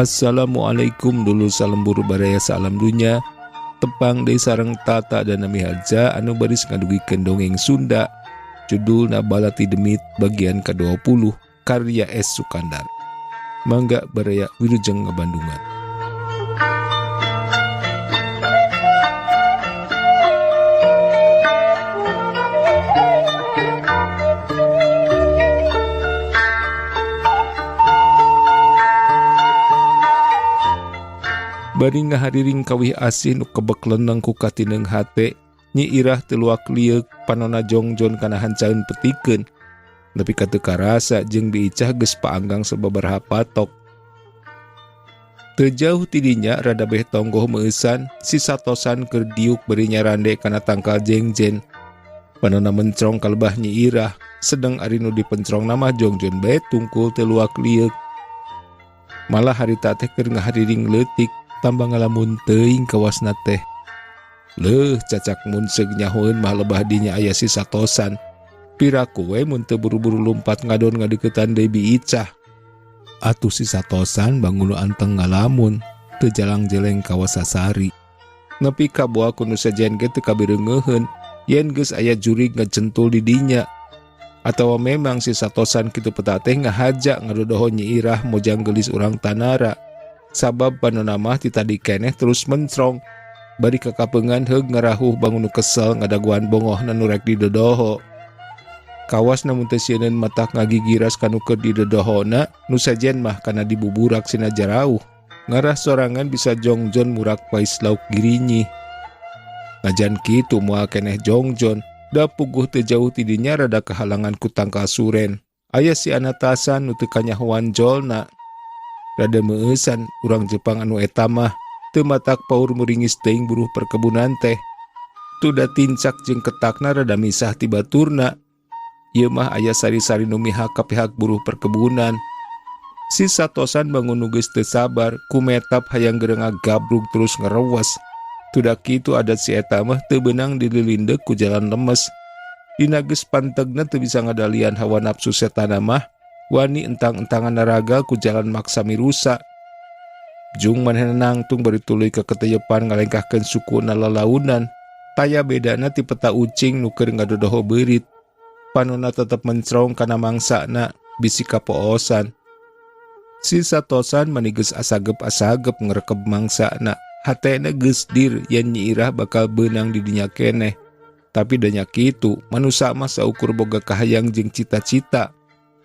Assalamualaikum dulur salembur baraya salam dunya. Tepang deui sareng Tata dan Nami Harja anu baris ngadugikeun dongeng Sunda. Judulna Balati Demit bagian ke-20 karya S. Sukandar. Mangga baraya wilujeng ngabandungan. Bari ngahariring kawih asih nu kebek leneng ku katineung hate, Nyi Irah teu luak lieuk panona jongjon kana hancaeun petikeun. Nepi ka teu karasa jeung Bi Icah geus paanggang sababaraha patok. Teu jauh ti dinya rada beh tonggoh meueusan, si satosan keur diuk bari nyarande kana tangkal jengjen. Panona mencrong ka lebah Nyi Irah, sedeng ari nu dipencrongna mah jongjon bae tungkul teu luak lieuk. Malah harita teh keur ngahariring leutik, tambah ngalamun teuing kawasna teh. Leuh cacak mun seug nyahoeun mah lebah dinya aya si satosan. Piraku we mun teu buru-buru lumpat ngadon ngadeuketan deui Bi Icah. Atuh si satosan bangun anteng ngalamun, teu jalang-jeleng kawas sasari. Nepi ka boa ku nu sejen ge teu kabireungeuheun, yen geus aya jurig ngajentul di dinya. Atawa memang si satosan kitu peta teh ngahaja ngadodoho Nyi Irah mojang geulis urang tanara. Sabab panona mah ti tadi keneh terus mencrong. Bari kakapeungan heug ngarahuh bangun nu kesel ngadaguan bongohna nu rek didodoho. Kawas namun teu sieuneun matak ngagigiras kanu keur didodohona, nu sejen mah kana dibuburak sina jarauh. Ngarah sorangan bisa jongjon murak pais lauk girinyi. Najan kitu moal keneh jongjon, da puguh teu jauh ti dinya rada kahalangan ku tangkal suren. Aya si anatasan nu teu kanyahoan jolna. Rada meueusan urang Jepang anu eta mah teu matak paur muringis teuing buruh perkebunan teh. Tuda tincak jeung ketakna rada misah ti baturna. Ieu mah aya sari-sari nu mihak ka pihak buruh perkebunan. Si satosan bangun nu geus teu sabar kumetap hayang geureng gabrug terus ngerewas. Tuda kitu adat si eta mah teu beunang dililindek ku jalan lemes. Dina geus pantegna teu bisa ngadalian hawa nafsu setana mah, wani entang-entangan naraga ku jalan maksa mirusa. Jung manehna nangtung bari tuluy ka keteyepan ngalengkahkeun sukuna lalaunan. Taya bedana ti peta ucing nu keur ngadodoho beurit. Panona tetep mencrong kana mangsana, bisi kapoosan. Si satosan mani geus asagep-asagep ngrekeb mangsana. Hatena geus dir yen Nyi Irah bakal beunang di dinya keneh. Tapi da nya kitu, manusa mah saukur boga kahayang jeung cita-cita.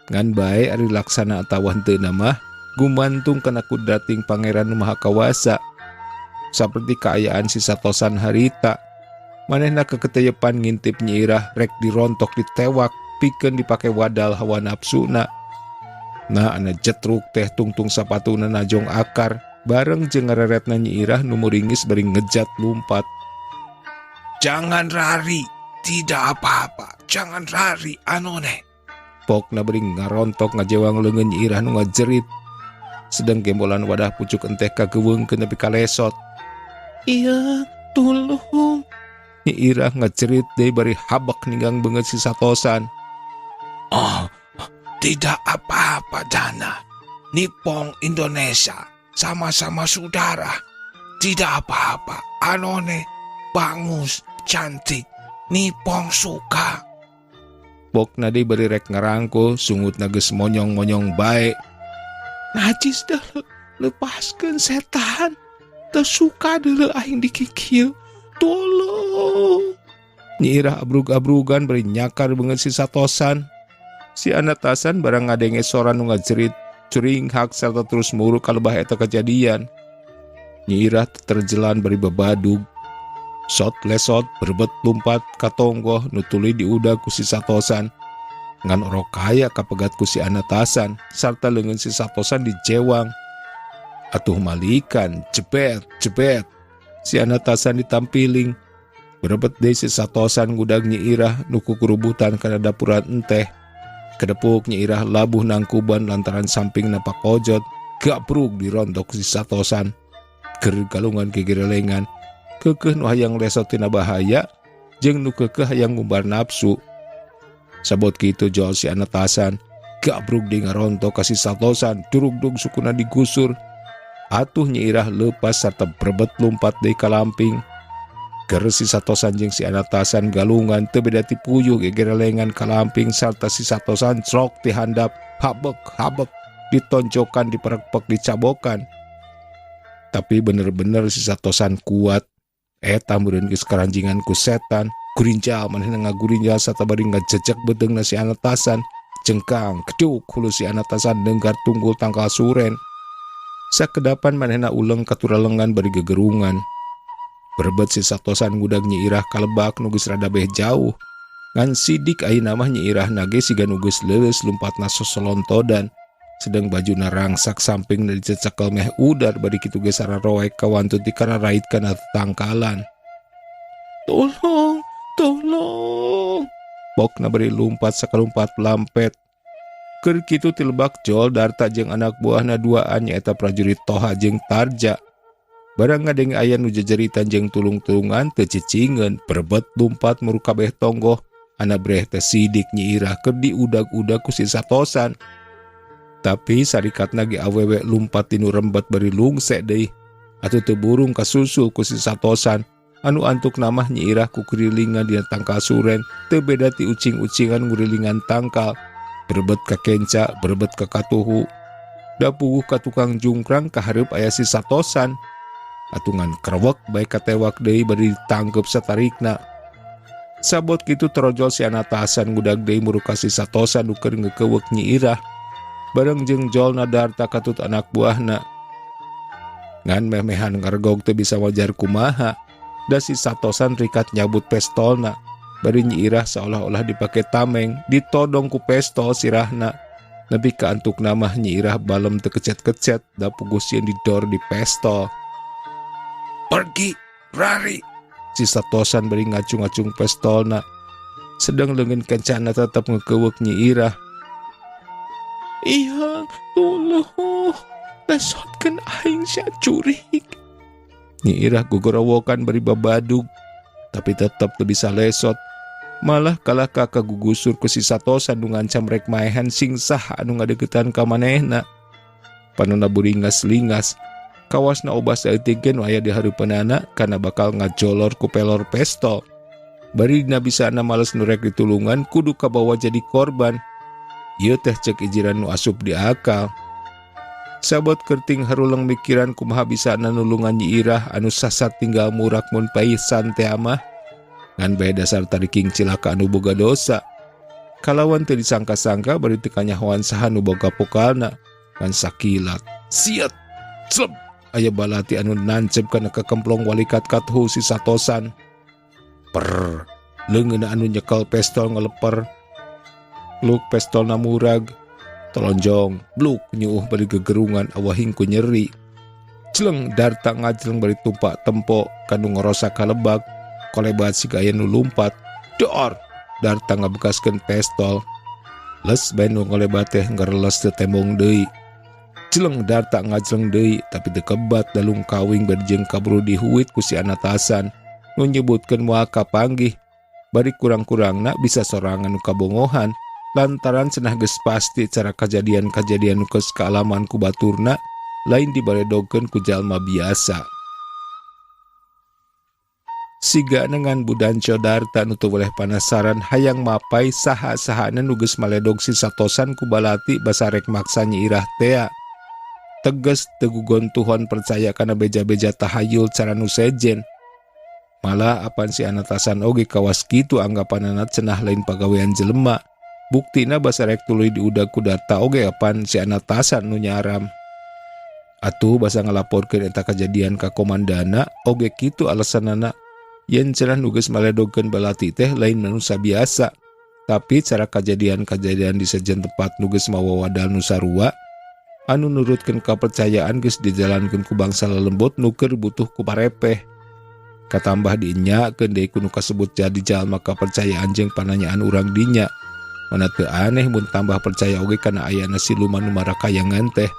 Ngan bae ari laksana atawa henteuna mah gumantung kana kudrating Pangeran Nu Maha Kawasa. Saperti kaayaan si satosan harita. Manehna keketeyepan ngintip Nyi Irah rek dirontok ditewak pikeun dipake wadal hawa nafsuna. Nah ana jetruk teh tungtung sapatuna najong akar bareng jeung ngareretna Nyi Irah nu muringis bari ngejat lumpat. Jangan rari, tidak apa-apa, jangan rari anone. Pokna bari ngarontok ngajewang leungeun Nyi Irah nu ngajerit. Sedeng gembolan wadah pucuk enteh kageweungkeun nepi ka lesot. Iya, tulung. Nyi Irah ngajerit deui bari habek ninggang beungeut si satosan. Oh, tidak apa-apa Dana. Nippon Indonesia sama-sama saudara. Tidak apa-apa. Anone bangus, cantik. Nippon suka. Pokna deui bari rek ngarangkul, sungutna geus monyong-monyong bae. Najis dah lepaskeun setan. Teu suka deuleu aing dikikil. Tolong. Nyi Irah abrug-abrugan bari nyakar beungeut si satosan. Si anatasan barang ngadenge sora nu ngajerit, curinghak sarta terus muruk ka lebah eta kejadian. Nyi Irah terjelan bari babadug. Sot lesot berebet lumpat ka tonggoh nu tuluy diudag ku si satosan. Ngan orok kaya kapegat ku si anatasan sarta leungeun si satosan dijewang. Atuh malikan jebet jebet. Si anatasan ditampiling. Berebet deui si satosan ngudag Nyi Irah nu kukurubutan kana dapuran enteh. Kedepuk Nyi Irah labuh nangkuban lantaran samping napak kojot. Gabrug dirontok si satosan. Keur galungan gegerelengan. Keukeuh nu hayang lesot tina bahaya jeung nu keukeuh hayang ngumbar nafsu. Sabot kitu jol si anatasan. Gabrug deui ngarontok ka si satosan, durugdug sukuna digusur. Atuh Nyi Irah leupas sarta brebet lumpat deui ka lamping. Keur si Satosan jeung si Anatasan galungan teu beda ti puyuh gegerelengan ka lamping sarta si Satosan crok ti handap habek habek ditonjokan diperekpek dicabokan. Tapi bener-bener si Satosan kuat. Eta meureun geus karanjingan ku setan. Gurinjal manehna ngagurinjal sarta bari ngajejek beuteungna si Anatasan. Cengkang keduk hulu si Anatasan denggar tunggul tangkal suren. Sakedapan manehna uleng katuralengan bari gegerungan. Berebet si Satosan ngudag Nyi Irah kalebak nu geus rada beh jauh. Ngan sidik ayeuna mah Nyi Irah nage siga nu geus leuleus lumpatna sosolontodan. Sedang bajuna rangsak sampingna dicecekel meh udar bari kitu ge sararoek kawantun ti kararait kana tangkalan. Tolong, tolong. Pokna bari lumpat sakalumpat lampet. Keur kitu ti lebak jol Darta jeung anak buahna duaan nyaeta prajurit Toha jeung Tarja. Barang ngadenge aya nu jejeritan jeung tulung-tulungan teu cicingeun, berebet lumpat muru kabeh tonggoh. Ana breh teh sidik Nyi Irah keur diudag-udag ku si Satosan. Tapi sarikatna ge awewe lumpat tinu rembet bari lungse deui. Atuh teu burung kasusul ku si Satosan. Anu antuk namah Nyi Irah ku kurilingan dina tangkal suren, teu beda ti ucing-ucingan ngurilingan tangkal. Berebet ka kenca, berebet ka katuhu. Da puguh ka tukang jungkrang kahareup aya si Satosan. Atungan krewek bae katewak deui bari ditangkep satarikna. Sabot kitu torojol si Anatasan ngudag deui muru ka si Satosan nu keur ngeukeweuk Nyi Irah. Bareng jeung jolna Darta katut anak buahna. Ngan meh-mehan ngargog teu bisa wajar kumaha. Da si Satosan rikat nyabut pestolna. Bari Nyi Irah seolah-olah dipake tameng, ditodong ku pestol sirahna. Nepi ka antukna mah Nyi Irah balem teu kecet-kecet, da puguh sieun didor di pestol. Pergi, rari. Si Satosan bari ngacung-ngacung pestolna. Sedang leungeun kencana tetep ngeukeweuk Nyi Irah. Iya, tuluh. Lesotkeun aing sia curik. Nyi Irah gogorowokan bari babadug, tapi tetep teu bisa lesot. Malah kalah ka kagugusur ku si Satosan nu ngancam rek maehan sing saha anu ngadeukeutan ka manehna. Panona buringas-lingas. Kawasna obah saeutik ge nu aya di hareupeunana kana bakal ngajolor ku pelor pestol. Bari dina bisana males nu rek ditulungan kudu kabawa jadi korban. Ieu teh cek ijiran nu asup di akal. Sabot kerting haruleng mikiran kumaha bisana nulungan Nyi Irah anu sasat tinggal murak mun paisan teh mah. Ngan bae dasar tariking cilaka anu boga dosa. Kalawan teu disangka-sangka bari teu kanyahoan saha nu boga pokalna. Ngan sakilat, siat, slep, aya balati anu nancep kana kekemplong walikat kathu si Satosan. Per, leungeunna anu nyekel pestol ngeleper. Luk pestolna murag. Tolonjong, bluk nyuuh bari gegerungan awahing ku nyeri. Celeng Darta ngajleng bari tumpak tempo kanu ngorosa kalebak. Kolebat siga aya nu lumpat. Dor, Darta ngabekaskeun pestol. Les bae nu ngolebat teh ngereles teu tembong deui. Celeng Darta ngajleng deui tapi teu kebat dalung kawing bari jeung kaburu dihuit ku si Anatasan. Nu nyebutkeun moal kapanggih. Bari kurang-kurangna bisa sorangan nu kabongohan. Lantaran cenah geus pasti cara kajadian-kajadian nu geus kaalaman ku baturna lain dibaledogkeun ku jalma biasa. Siga dengan Budanco Darta nu teu boleh panasaran hayang mapai saha-sahana nu geus maledog si Satosan ku balati basarek maksa Nyi Irah tea. Teges teu gugontuhon percaya kana beja-beja tahayul cara nu sejen. Malah apan si Anatasan oge kawas kitu anggapanana cenah lain pagawean jelema. Buktina basarek tuluy diudag ku Darta oge apan si Anatasan nu nyaram. Atuh basa ngalaporkeun eta kajadian ka komandana oge kitu alasanana. Yen cenah nu geus maledogkeun balati teh lain manusia biasa. Tapi cara kajadian-kajadian di sejen tempat nu geus mawa wadal nu sarua, anu nurutkeun kapercayaan geus dijalankeun ku bangsa lelembut nu keur butuh ku parepeh. Katambah dienyakeun deui ku nu kasebut jadi jalma kapercayaan jeung pananyaan urang dinya. Mana teu aneh mun tambah percaya oge kana ayana siluman nu marakayangan teh.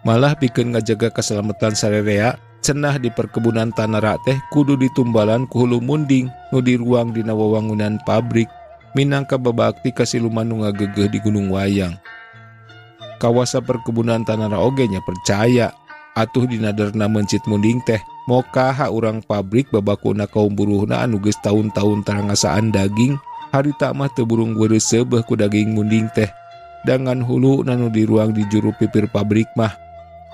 Malah pikeun ngajaga keselamatan sarerea, cenah di perkebunan Tanara teh kudu ditumbalan ku hulu munding nu diruang dina wewangunan pabrik minangka babakti ka siluman nu ngagegeuh di Gunung Wayang. Kawasa perkebunan Tanara oge nya percaya. Atuh dina derna meuncit munding teh mokaha urang pabrik babakuna kaum buruhna anu geus taun-taun tara ngasaan daging harita mah teu burung weureu seubeuh ku daging munding teh. Dangan hulu nu diruang di juru pipir pabrik mah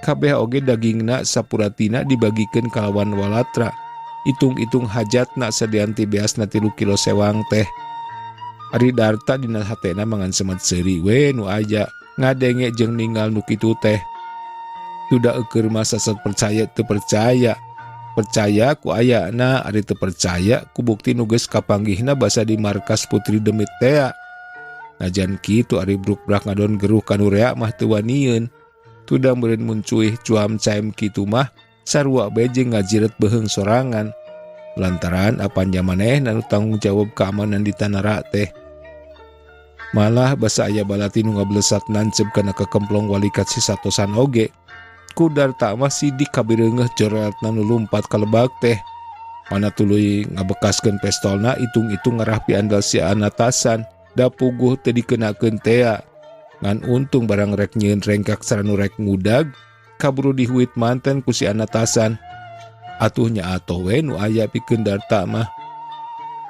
kabeh oge dagingna sapuratina dibagikeun kalawan walatra. Itung-itung hajatna sadean ti beasna 3 kilo sewang teh. Ari Darta dina hatena mangan semet seuri we nu aya ngadenge jeung ninggal nu kitu teh. Tuda eueur mah sasat percaya teu percaya. Percaya ku ayana ari teu percaya ku bukti nu geus kapanggihna basa di markas Putri Demit tea. Najan kitu ari bruk-brak ngadon geruh ka nu rea mah teu wanieun. Tuda meureun muncuih cuam caem kitu mah sarua bae jeung ngajiret beuheung sorangan. Lantaran apan jamanehna nu tanggung jawab keamanan di tanara teh. Malah basa aya balati nu ngablesat nancep kana kekemplong walikat sisatosan oge. Ku Darta mah sidik kabireungeuh jorelatna nu lumpat ka lebak teh. Mana tuluy ngabekaskeun pestolna itung-itung ngarah piandel si anatasan da puguh teu dikenakeun tea. Ngan untung barang rek nyieun rengkak saranu rek ngudag kaburu dihuit manten ku si anatasan. Atuh nya atoh we nu aya pikeun Darta mah.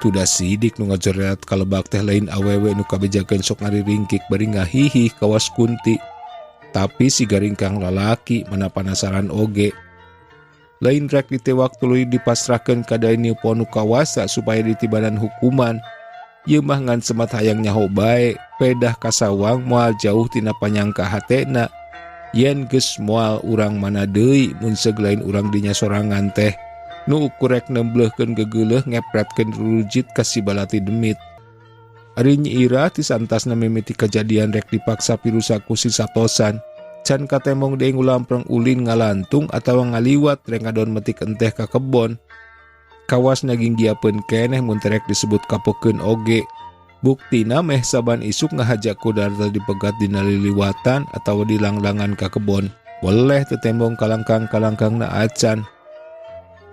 Tuda sidik nu ngajorelat ka lebak teh lain awewe nu kabejakeun sok ngariringkik bari ngahihih kawas kunti. Tapi si garingkang lalaki mana panasaran oge. Lain rek ditewak tuluy dipasrahkeun ka Daini Ponu kawasa supaya ditibanan hukuman. Ieu mah ngan semat hayang nyaho bae, pedah kasawang moal jauh tina panyangka hatena. Yen geus moal urang mana deui mun seug lain urang dinya sorangan teh. Nu ukur rek nembleuhkeun gegeuleuh ngepretkeun rurujit ka si balati demit. Ari Nyi Ira ti santasna mimiti kajadian rek dipaksa pirusa ku si satosan. Can katemong deui ngulampreng ulin ngalantung atawa ngaliwat rek ngadon metik enteh ka kebon. Kawas naginggiapeun keneh mun terek disebut kapokeun oge. Buktina meh saban isuk ngahaja ku Darta dipegat dina liliwatan atawa dilanglangan ka kebon. Weleh tetembong kalangkang-kalangkangna acan.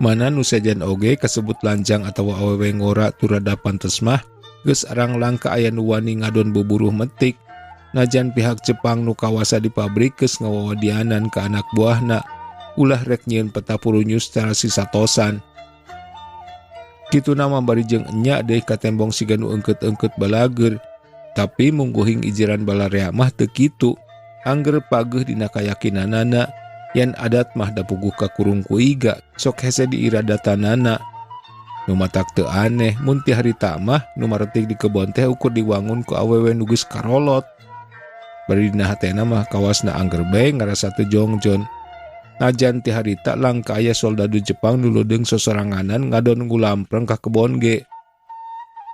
Mana nu sejen oge kasebut lanjang atawa awewe ngora turada pantes mah geus arang langka aya nu wani ngadon buburuh metik. Najan pihak Jepang nu kawasa di pabrik geus ngawawadianan ka anak buahna ulah rek nyieun peta purunyus secara sisatosan. Kitu nama bari jeung enya deui katembong siga nu eungkeut-eungkeut balageur. Tapi mungguhing ijiran balarea mah teu kitu. Angger pageuh dina kayakinanana yen adat mah da puguh ka kurung ku iga sok hese diiradatanana. Nu matak teu aneh mun ti harita mah nu maretik di kebon teh ukur diwangun ku awewe nu geus karolot. Bari dina hatena mah kawasna angger bae ngarasa teu jongjon. Najan ti harita langka aya soldadu Jepang nu leudeung sosoranganan ngadon ngulampreng ka kebon ge.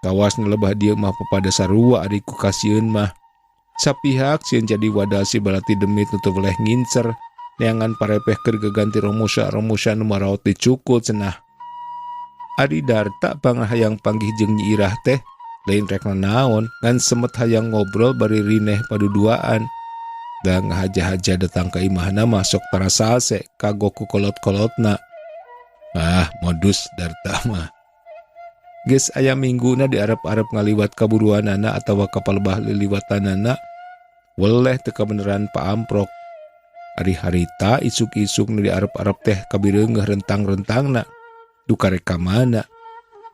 Kawasna lebah dieu mah papada sarua ari ku kasieun mah. Sapihak sieun jadi wadal si balati demit nu teu weleh ngincer neangan parepeh keur gaganti romusa-romusa nu maraot dicukul cenah. Ari Darta pangahayang panggih jeung Nyi Irah teh lain rek nanaon ngan semet hayang ngobrol bari rineh paduduaan. Da ngahaja-haja datang ka imahna mah sok tarasase kagok ku kolot-kolotna. Ah, modus Darta mah. Geus aya mingguna diarep-arep ngaliwat kaburuanana atawa kapalebah liliwatanana weleh teu kabeneran paamprok. Ari harita isuk-isuk nu diarep-arep teh kabireungeuh rentang-rentangna. Duka rek ka mana?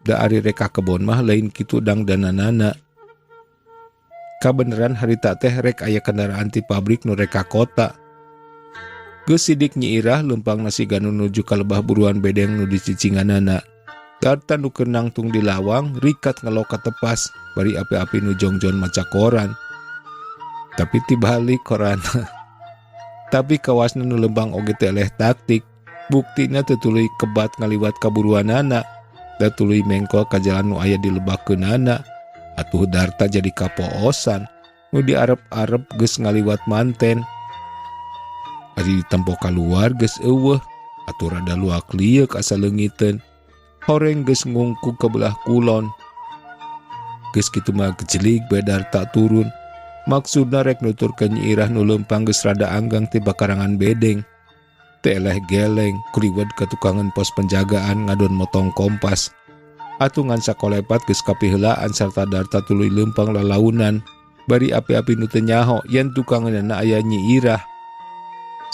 Da ari rek ka kebon mah lain kitu dangdananana. Kabeneran harita teh rek aya kendaraan ti pabrik nu rek ka kota. Geus sidik Nyi Irah leumpang nasi ganu nuju ka lebah buruan bedeng nu dicicinganana. Darta nu keur nangtung di lawang rikat ngelok ka tepas bari api-api nu jongjon maca koran. Tapi tibalik koran. Tapi kawasna nu leumpang oge teh eleh taktik. Buktina teu tuluy kebat ngaliwat kaburuanana. Da tuluy mengkol ka jalan nu aya di lebakeunana. Atuh Darta jadi kapoosan. Nu diarep-arep geus ngaliwat manten. Ari ditempo kaluar geus eueuh. Atuh rada luak lieuk asa leungiteun. Horeng geus ngungkug ka belah kulon. Geus kitu mah gejelig bae Darta turun. Maksudna rek nuturkeun Nyi Irah nu leumpang geus rada anggang ti bakarangan bedeng. Teu eleh geleng kuriwet ka tukangan pos penjagaan ngadon motong kompas. Atuh ngan sakolepat geus kapiheulaan sarta Darta tuluy leumpang lalaunan. Bari api-api nu teu nyaho yen tukangeunana aya Nyi Irah.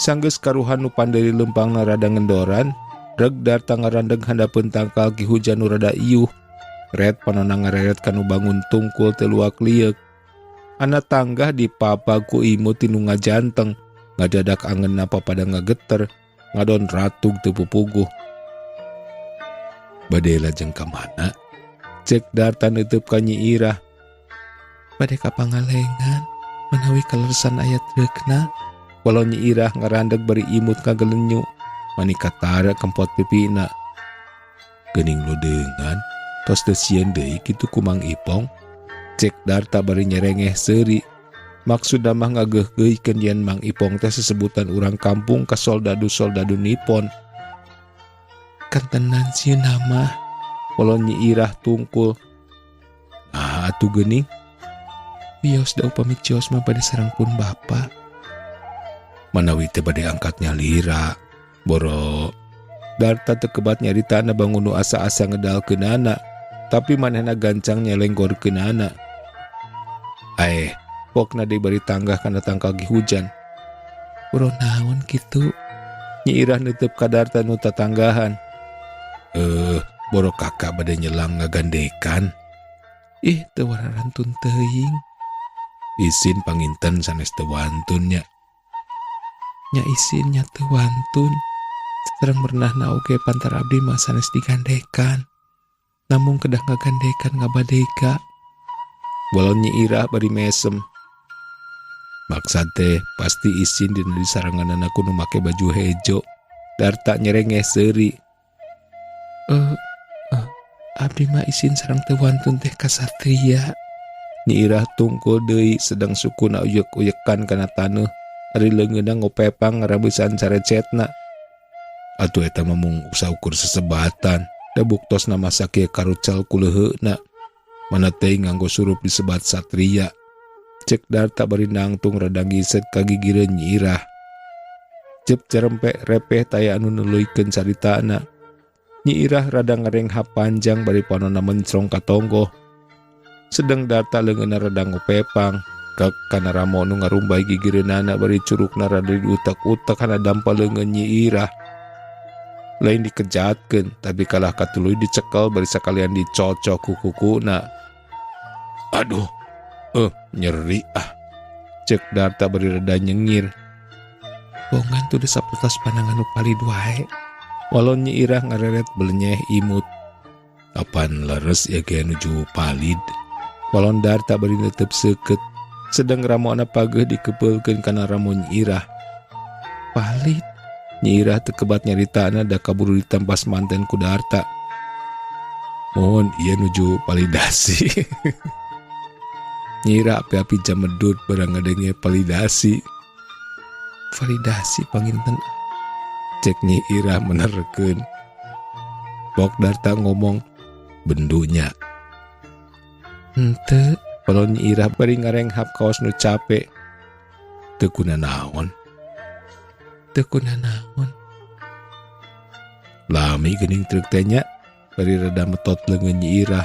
Sanggeus karuhan nu panderi leumpangna rada ngendoran, reg Darta ngarandeg handapeun tangkal ki hujan nu rada iuh. Ret panona ngareret kanu bangun tungkul teu luak lieuk. Ana tanggah dipapag ku imut tinu ngajanteng, ngadadak angeunna papada ngageter, ngadon ratug teu pupuguh. Bade lajeng ka mana? Cek Darta neuteub ka Nyi Irah. Bade ka Pangalengan, manawi kaleresan aya treukna. Walau Nyi Irah ngarandeg bari imut ngagelenyu, mani katara kempot pipina. Geuning ludeungan, tos teu sieun deui kitu ku Mang Ipong. Cek Darta bari nyerengeh seuri. Maksudna mah ngageuhgeuhkeun yen Mang Ipong teh sesebutan urang kampung ka soldadu-soldadu Nippon. Kantenan sieun mah. Walau Nyi Irah tungkul. Nah, atuh geuning. Wios da upami cios mah bade sareng pun bapa. Manawi teh bade angkat nyalira. Boro. Darta teu kebat nyaritana bangun nu asa-asa ngedalkeunana, tapi manehna gancang nyelenggorkeunana. Aeh, pokna deui bari tanggah kana tangkal gi hujan. Boro naon kitu? Nyi Irah neuteub ka Darta nu tatanggahan. Boro kakak bade nyelang ngagandekan. Ih, teu wararantun teuing. Isin panginten sanes teu wantun nya. Nya isin nya teu wantun. Sareng merenahna oge pantar abdi mah sanes digandekan. Namung kedah ngagandekan ngabadega. Walau Nyi Irah bari mesem. Maksad teh pasti isin dina disaranganana ku nu make baju hejo. Darta nyerengeh seuri. Abdi mah isin sareng teu wantun teh kasatria. Nyi Irah tungkul deui sedang sukuna uyek-uyekan kana taneuh. Ari leungeunna ngopepang ngarameusan carecetna. Atuh eta mah mung saukur sesebatan. Da buktosna masa kieu karucal ku leuheuna. Mana teuing nganggo surup disebat satria. Cek Darta bari nangtung rada ngiset ka gigireun Nyi Irah. Cep cerempek repeh taya anu nuluykeun caritana. Nyi Irah rada ngarenghap panjang bari panonna mencrong ka tonggoh. Sedeng Darta leungeunna rada ngopepang. Kek kana ramo nu ngarumbay gigireunana bari curugna rada diutak-utak kana dampa leungeun Nyi Irah. Lain dikejatkeun tapi kalah katuluy dicekel bari sakalian dicocok ku kukuna. Aduh, nyeri ah. Cek Darta bari rada nyengir. Bongan tuh saputas pandangan nu palid wae. Walau Nyi Irah ngareret belenyeh imut. Apan leres ya ge nuju palid. Walon Darta bari netep seukeut. Sedang ramona pageuh dikepeulkeun kana ramo Nyi Irah. Palid. Nyi Irah teu kebat nyaritana da kaburu ditampas manten ku Darta. Mohon ieu nuju palidasi. Nyi Irah api-api jamedut barang ngadenge palidasi. Validasi panginten. Cek Nyi Irah menerkeun. Bok Darta ngomong bendunya. Henteu. Kalau Nyi Irah bari ngarenghap kaos nu capek. Teu kuna naon. Teu kuna naon. Lami geuning treuk teh nya bari rada metot leungeun Nyi Irah.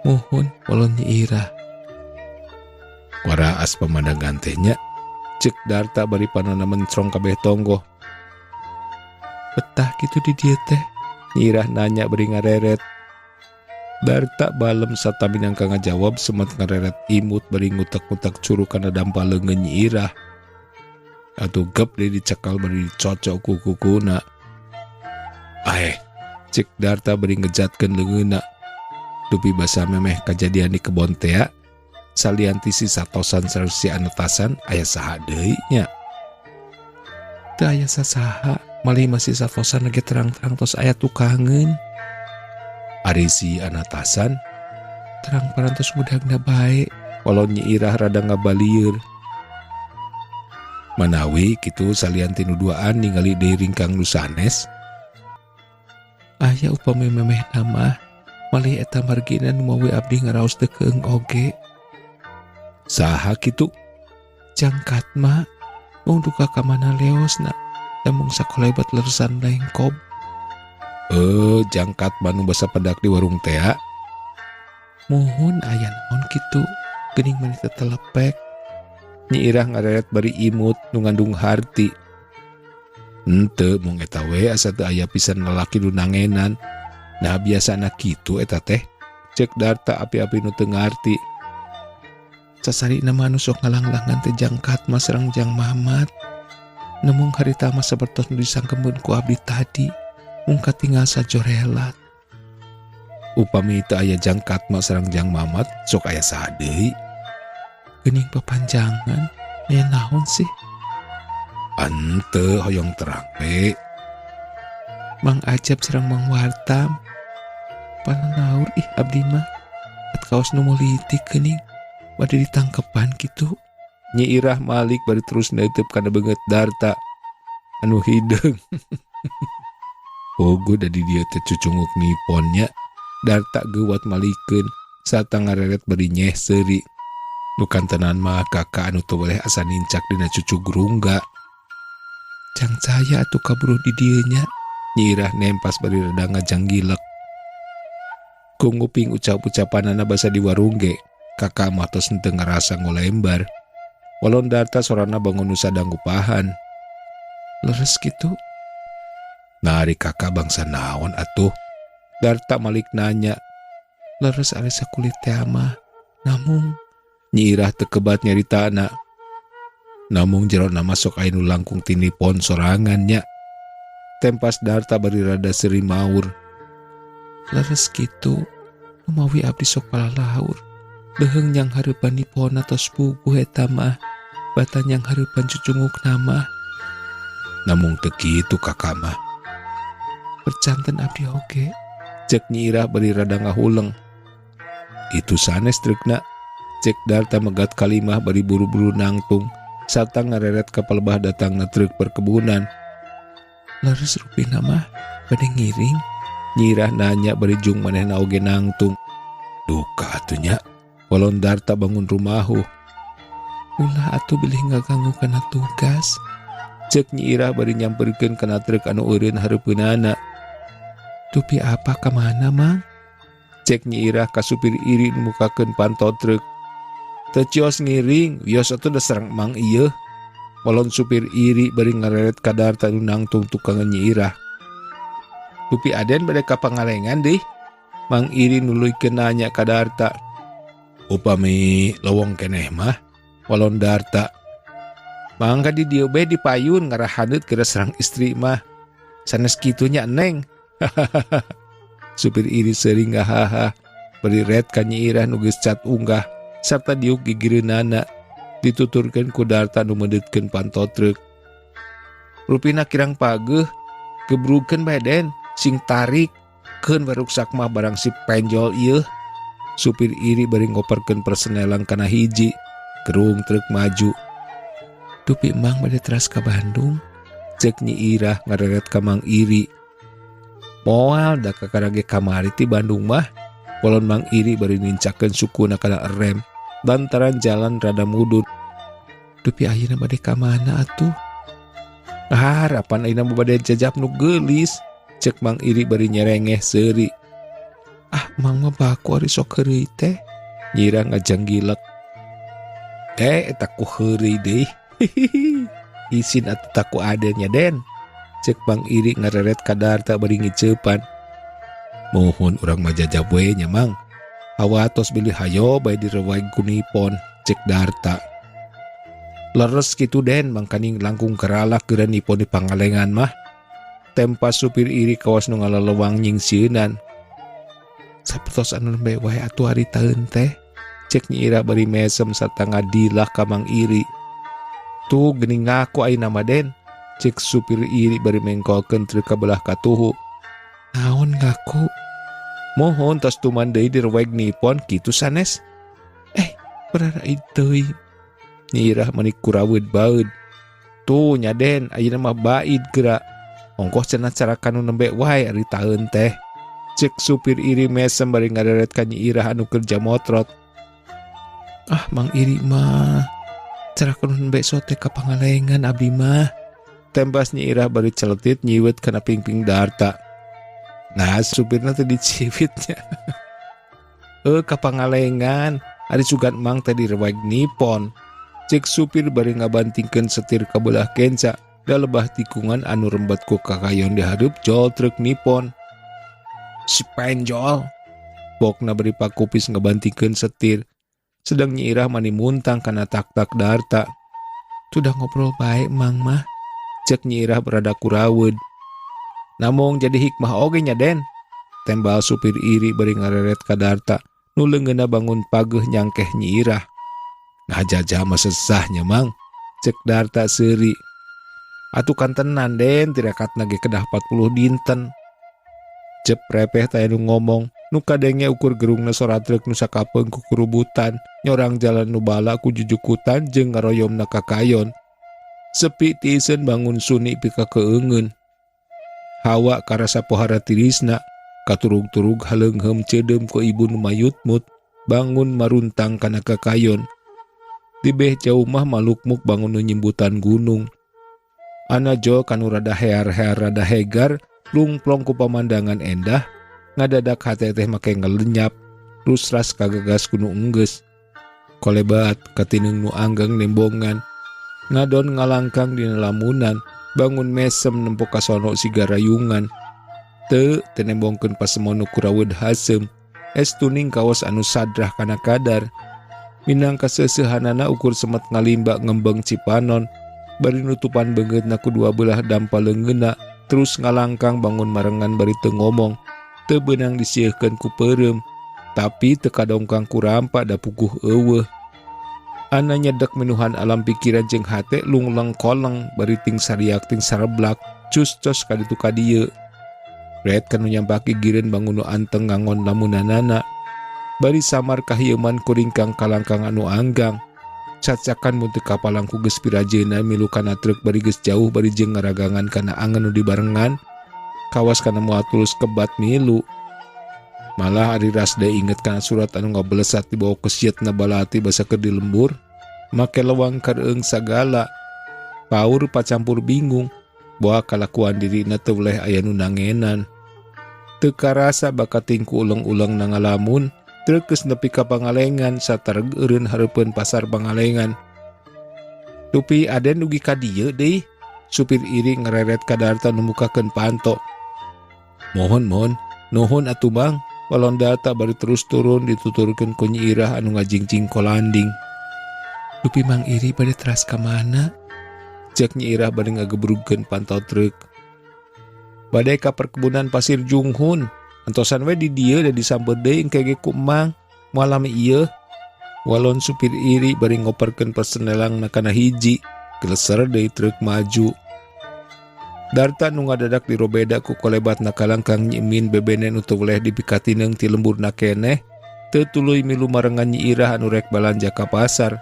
Muhun walau Nyi Irah. Waraas pemandangan teh nya. Cek Darta bari panonna mencrong kabeh tonggoh. Betah kitu di dieu teh? Nyi Irah nanya bari ngareret. Darta balem sataminangka ngajawab semet ngareret imut bari ngutek-ngutek curug kana dampa leungeun Nyi Irah. Atuh gep deui dicekal bari dicocok ku kukuna. Aeh, cek Darta bari ngejatkeun leungeunna. Dupi basa memeh kajadian di kebon tea, salian ti si satosan sareng si anetasan aya saha deui nya. Teu aya sasaha, malih masih satosan ge terang-terang tos aya tukangeun. Ari si anatasan terang parantos mudagna bae. Walau Nyi Irah rada ngabalieur. Manawi kitu salian ti nu duaan ningali deui ringkang nu sanes. Aya upami memeh mah malih eta margina nu mawi abdi ngaraos teu keung oge. Saha kitu? Jangkat ma, mung duka ka mana leosna, da mung sakolebat leresan lengkob. Jangkat manu basa pedak di warung tea. Muhun aya naon kitu, geuning mani tetelepek. Nyi Irah ngareret bari imut nu ngandung harti. Henteu mung eta we asa teu aya pisan lalaki nu nangenan. Nah biasana kitu eta teh. Cek Darta api-api nu teu ngarti. Sasarina mah anu sok ngalanglangan teh Jang Katma sareng Jang Mamat. Nemung harita mah sapertos nu disangkemeun ku abdi tadi. Mung katingal sajorelat. Upami teu aya Jang Katma sareng Jang Mamat sok aya saha deui? Geuning papanjangan aya naon sih? Henteu hoyong terang we. Mang Ajab sareng Mang Wartam. Pananaur ih abdi mah. At kaos nu mulitik geuning bade ditangkepan kitu. Nyi Irah malik bari terus neuteub kana beungeut Darta anu hideung. Puguh da di dieu teh cucunguk niponnya. Darta geuwat malikeun sarta ngareret bari nyeh seuri. Nu kantenan mah kakak anu teu boleh asa nincak dina cucu gerungga. Jang caya atuh kaburuh di dieu nya. Nyi Irah nempas bari rada ngajanggilek. Ku nguping ucap-ucapanana basa di warung ge, kakak mah tos henteu ngarasa ngolembar. Walon Darta sorana bangun nu sadanggupahan. Leres kitu? Nah, ari kakak bangsa naon atuh? Darta malik nanya. Leres ari sakulit teh mah. Namung Nyi Irah teu kebat nyaritana. Namung jero nama sok aya nu langkung tinipon sorangan nya. Tempas Darta bari rada seuri maur. Leres kitu, numawi abdi sok palalaur. Leuheung nyang hareupan nipona tos puguh eta mah. Batan nyang hareupan cucunguk nama. Namung teu kitu kakak mah. Percanten abdi oge. Cek Nyi Irah bari rada ngahuleng. Itu sanes treukna. Cek Darta megat kalimah bari buru-buru nangtung. Sarta ngareret ka palebah datangna truk perkebunan. Leres rupina mah bade ngiring. Nyi Irah nanya bari jung manehna oge nangtung. Duka atuh nya. Walon Darta bangun rumahu. Ulah atuh bilih ngaganggu kana tugas. Cek Nyi Irah bari nyamperkeun kana truk anu eureun hareupeunana. Dupi apa ka mana mang? Cek Nyi Irah ka supir iri nu mukakeun panto truk. Teu cios ngiring, wios atuh da sareng mang ieu. Walon supir iri bari ngareret ka Darta nu nangtung tukangan Nyi Irah. Dupi Aden bade ka Pangalengan deui. Mang Iri nuluykeun nanya ka Darta. Upami lowong keneh mah, walon Darta. Mangga di dieu bae dipayun ngarahaneut geura sareng istri mah. Sanes kitu nya Neng. Supir iri seuri ngahaha, bari ret ka Nyi Irah nu geus cat unggah sarta diuk gigireunana. Dituturkeun ku Darta nu meudetkeun panto truk. Rupina kirang pageuh, gebrugeun bae Den, sing tarik keun baruksak mah barang si penjol ieu. Supir iri bari ngoperkeun persenelang kana hiji, gerung truk maju. Dupi mang bade teras ka Bandung? Cek Nyi Irah ngareret ka Mang Iri. Moal da kakara ge kamari ti Bandung mah. Walon Mang Iri bari nincakeun sukuna kana rem. Lantaran jalan rada mudun. Dupi ayeuna bade ka mana atuh? Harapan ayeuna mah bade jajap nu geulis. Cek Mang Iri bari nyerengeh seuri. Ah, Mang mah baku ari sok heureuy teh. Nyi Irah ngajanggilek. Eta ku heureuy deui. Isin atuh taku adennya Den. Cek Mang Iri ngareret ka Darta bari ngiceupan. Mohon urang mah jajab we nya Mang. Hawa tos bilih hayo bae direwai ku nipon. Cek Darta. Leres kitu Den, mangkaning langkung keralak geura nipon di Pangalengan mah. Tempas supir iri kawas nu ngalalewang nyingsieunan. Sapertos anu nembe wae atuh ari taeun teh. Cek Nyi Irah bari mesem sarta ngadilah ka Mang Iri. Tuh geuning ngaku ayeuna mah Den. Cek supir iri bari mengkolkeun truk ka belah katuhu. Naon ngaku? Mohon tos tuman deui direweg nipon kitu sanes. Beraraid teuing. Nyi Irah mani kuraweud baeud. Tuh nya Den, ayeuna mah baid geura. Ongkoh cenah carakan nu nembe wae ari taeun teh. Cek supir iri mesem bari ngareret ka Nyi Irah anu kerja motrot. Ah, Mang Iri mah carakan nu nembe sote ka Pangalengan abdi mah. Tembas Nyi Irah bari celetit nyiwet kana pingping Darta. Nah, supirna teh diciwitnya. Ka Pangalengan, ari sugan mang teh direweg nipon. Cek supir bari ngabantingkeun setir ka beulah kenca da lebah tikungan anu rembet ku kakayon di hareup jol truk Nippon. Si penjol. Pokna bari pakupis ngabantingkeun setir. Sedang Nyi Irah mani muntang kana tak-tak Darta. Sudah ngobrol baik mang mah. Cek Nyi Irah berada kuraweud. Namung jadi hikmah oge nya Den. Tembal supir iri bari ngareret ka Darta. Nu leungeunna bangun pageuh nyangkeh Nyi Irah. Ngajajah mah sesahnya mang. Cek Darta seuri. Atuh kan tenan Den tirakatna ge kedah 40 dinten. Cep repeh teh nu ngomong. Nu kadenge ukur gerungna sora truk nu sakapeung ku kurubutan, nyorang jalan nu bala ku jujukutan jeung ngaroyomna kakayon. Sepi tiiseun bangun suni pika keungeun. Hawa karasa pohara tirisna, katurug-turug haleungheum ceudeum ku ibu nu mayutmut, bangun maruntang kana kakayon. Tibeh jauh mah malukmuk bangun nu nyimbutan gunung. Ana jol kanu rada hear-hear rada hegar, lungplong ku pamandangan endah, ngadadak hate teh make ngelenyap, rusras kagagas kuno enggeus. Kolebat katineung nu anggang nembongan, ngadon ngalangkang dina lamunan, bangun mesem nempo kasono siga rayungan. Teu tenembongkeun pasemono kuraweud haseum, es tuning kawas anu sadrah kana kadar. Minangka seuseuhanana ukur semet ngalimba ngembeng cipanon, bari nutupan beungeutna ku dua belah dampa leungeunna, terus ngalangkang bangun marengan bari teu ngomong. Teu beunang disieukkeun ku peureum, tapi teu kadongkang ku rampa da puguh eueuh. Ana nyedek minuhan alam pikiran jeung hate lungleng koleng bari ting sariak ting sareblak, cus-cos ka ditu ka dieu. Ret kanu nyampaki gireun bangun nu anteng ngangon lamunanana. Bari samar kahieuman kuringkang kalangkang anu anggang. Cacakan mun teu kapalang ku geus pirajeuna milu kana truk bari geus jauh bari jeung ngaragangan kana angan nu dibarengan. Kawas kana moal tulus kebat milu. Malah ari Rasda inget kana surat anu ngabelesat dibawa kesietna balati basa keur di lembur. Make lewang kareung sagala. Paur pacampur bingung. Boa kalakuan dirina teu weleh aya nu nangenan. Teu karasa bakating ku uleng-uleng na ngalamun. Truk geus nepi ka Pangalengan satareg eureun hareupeun pasar Pangalengan. Dupi Aden dugi ka dieu deui. Supir iri ngereret ka Darta nu mukakeun panto. Mohon, mohon, nuhun atuh Bang. Walon Darta bari terus turun dituturkeun ku Nyi Irah anu ngajingjing kolanding. Dupi Mang Iri bade teras ka mana? Cek Nyi Irah bari ngagebrugkeun panto truk. Bade ka perkebunan Pasir Junghun. Antosan we di dieu da disampeut deui engke ge ku Mang. Moal lami ieu. Walon supir iri bari ngoperkeun persenelangna kana hiji. Geleser deui truk maju. Darta nu ngadadak dirobeda ku kolebatna kalangkang Nyi Emin bebenen nu teu weleh dipikatineung ti lemburna keneh, teu tuluy milu marengan Nyi Irah anu rek balanja ka pasar.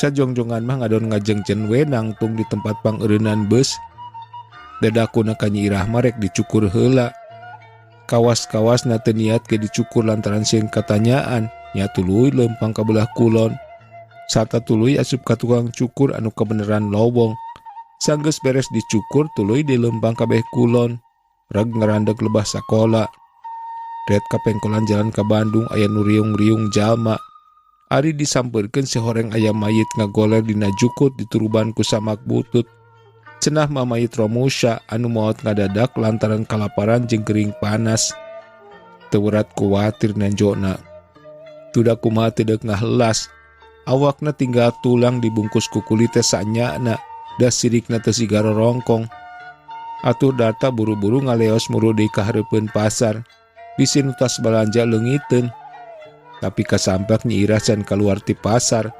Sajongjongan mah ngadon ngajengjen we nangtung di tempat pangeureunan beus. Dadakuna ka Nyi Irah mah rek dicukur heula. Kawas-kawasna teu niat ge dicukur lantaran sieun katanyaan, nya tuluy leumpang ka belah kulon. Sarta tuluy asup ka tukang cukur anu kabeneran lowong. Sanggeus beres dicukur tuluy dilempang kabeh kulon. Reg ngarandeg lebah sakola. Ret kapengkolan jalan ka Bandung aya nu riung-riung jalma. Ari disampeurkeun si horeng aya mayit ngagoler dina jukut dituruban ku samak butut. Cenah mah mayit Romusha anu maot ngadadak lantaran kalaparan jeung gering panas. Teu werat kuwatir nanjona. Tudak kumaha teu deuk ngahelas. Awakna tinggal tulang dibungkus ku kulit teh sanyana. Da sirikna teu siga rorongkong. Atuh Darta buru-buru ngaleos muru deui ka hareupeun pasar. Bisi nu tas balanja leungiteun. Tapi kasampak Nyi Irah can kaluar ti pasar.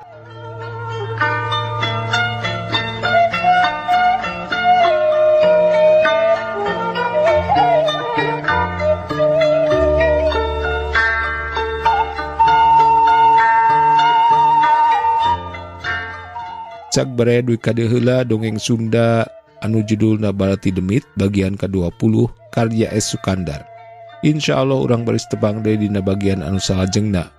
Cak bare duit kade heula dongeng Sunda anu judulna Balati Demit bagian ke-20 karya S. Sukandar. Insya Allah urang baris tebang deui dina bagian anu salajengna.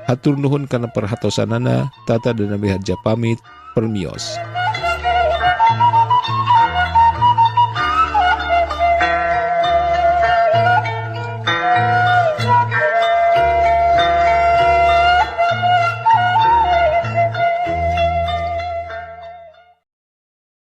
Hatur nuhun kana perhatosanana, Tata dan Nabi Harja pamit, permios.